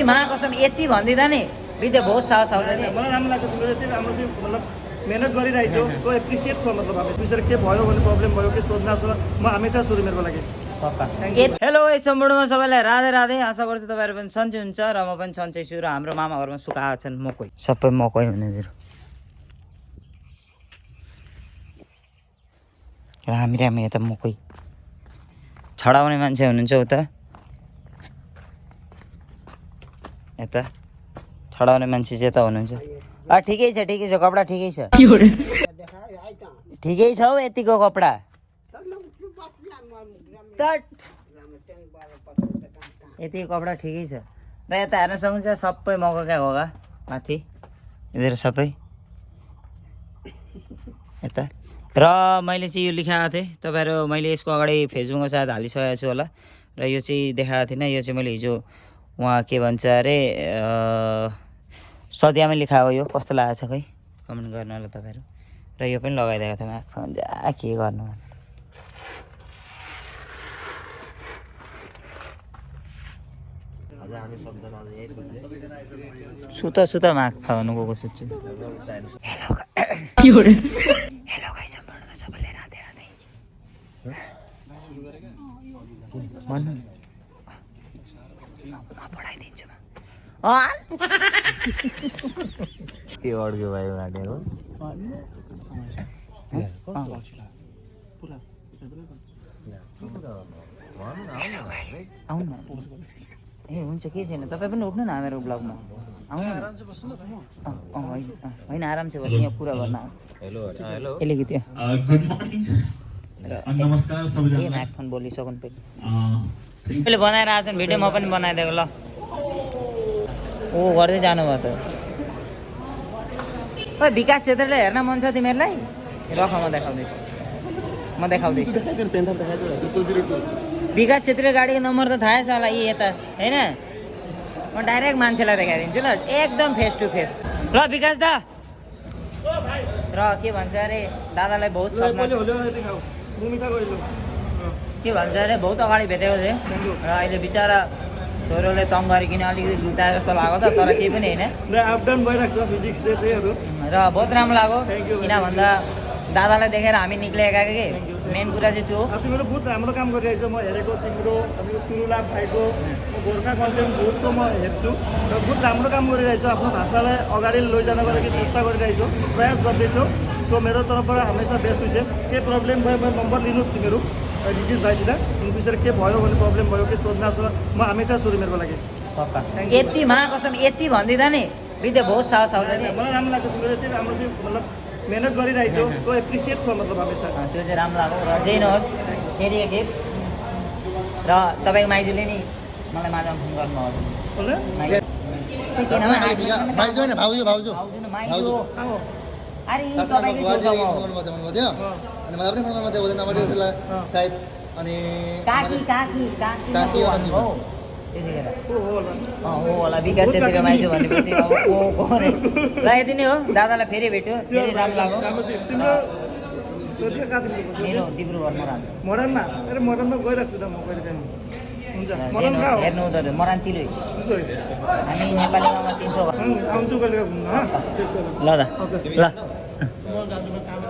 यति महाकसम यति भन्दिँदा नि भिडियो बहुत साहस आउँछ नि मलाई राम्रो लाग्छ तिम्रो यति राम्रो चाहिँ मतलब मेहनत गरिरहेछौ तो एप्रिसिएट छ मतलब अब फ्युचर के भयो भने प्रब्लम भयो के सोध्न छ म हमेसा सोध्छु मेरो लागि हेलो यस सम्पूर्णमा सबैलाई राधे राधे आशा गर्छु तपाईँहरू पनि सन्चै हुन्छ र म पनि सन्चै छु र हाम्रो मामा घरमा सुकाएको छन् मकै सबै मकै हुनेतिर रामी यता मकै छडाउने मान्छे हुनुहुन्छ उता यता छडाउने मान्छे चाहिँ यता हुनुहुन्छ ठिकै छ कपडा ठिकै छ ठिकै छ हौ यतिको कपडा यतिको कपडा ठिकै छ र यता हेर्न सक्नुहुन्छ सबै मकैका होगा माथि यतिर सबै यता र मैले चाहिँ यो लेखाएको थिएँ तपाईँहरू मैले यसको अगाडि फेसबुकमा सायद हालिसकेको छु होला र यो चाहिँ देखाएको थिइनँ यो चाहिँ मैले हिजो उहाँ के भन्छ अरे सदियामै लेखाएको यो कस्तो लागेको छ खै कमेन्ट गर्नु होला तपाईँहरू र यो पनि लगाइदिएको थिएँ आँखा जा के गर्नु सुता माग फाउनु गएको सुत्छु हेलो गाइस सम्पूर्ण सबैलाई राधे राधे भन्नु म पढाइदिन्छु के अड्क्यो भाइ गाडीको आउनु ए हुन्छ केही छैन तपाईँ पनि उठ्नु न मेरो ब्लगमा आउनु होइन आराम से बस्नु यहाँ पुरा गर्न यसले कि त्यो नमस्कार सबैजना म्याकफोन बोलिसक्नु पहिले बनाएर आएको छ भिडियो म पनि बनाइदिएको ल ओ गर्दै जानुभयो त खोइ विकास क्षेत्रले हेर्न मन छ तिमीहरूलाई रख म देखाउँदैछु विकास क्षेत्र गाडीको नम्बर त थाहै छ होला यी यता होइन म डाइरेक्ट मान्छेलाई देखाइदिन्छु ल एकदम फेस टु फेस ल विकास दा र के भन्छ अरे दादालाई बहुत के भन्छ अरे बहुत अगाडि भेटेको थिएँ र अहिले बिचरा छोरोले तङ गरिकन अलिकति लुटाए जस्तो लाग्यो त तर केही पनि होइन र बहुत राम्रो लाग्यो किन भन्दा दादालाई देखेर हामी निक्लेका के मेन कुरा चाहिँ त्यो तिम्रो बहुत राम्रो काम गरिरहेछ म हेरेको तिम्रो तुरुला भाइको गोर्खा कन्टेन्ट बहुतको म हेर्छु र बहुत राम्रो काम गरिरहेछ आफ्नो भाषालाई अगाडि लैजानको लागि चेष्टा गरिरहेछौ प्रयास गर्दैछौ सो मेरो तर्फबाट हमेसा बेस्ट विशेष के प्रब्लम भयो म नम्बर लिनु तिमीहरू रिजिज भाइसित इन फ्युचर के भयो भने प्रब्लम भयो के सोध्न छ म हमेसा सोध्छु मेरो लागि यति महाकसम यति भन्दिँदा नि भिडियो बहुत साहस आउँछ नि मलाई राम्रो लाग्छ तिम्रो यति राम्रो चाहिँ मतलब मेहनत गरिरहेछौ तो एप्रिसिएट छ मतलब हमेसा त्यो चाहिँ राम्रो लाग्यो र जे नहोस् फेरि एक खेप र तपाईँको माइजूले नि मलाई माझमा फोन गर्नुभयो अरे होला विकास क्षेत्रको मान्छे भनेपछि अब को नै ल यति नै हो दादालाई फेरि भेट्यो फेरि राम्रो लाग्यो मेरो डिब्रुगढ मरानमा अरे मरानमा गइरहेको छु त म कहिले काहीँ हुन्छ हेर्नु हुँदैन मरानतिरै हामी नेपालीमा 300 आउँछु कहिले घुम्न ल ल म जान्छु काम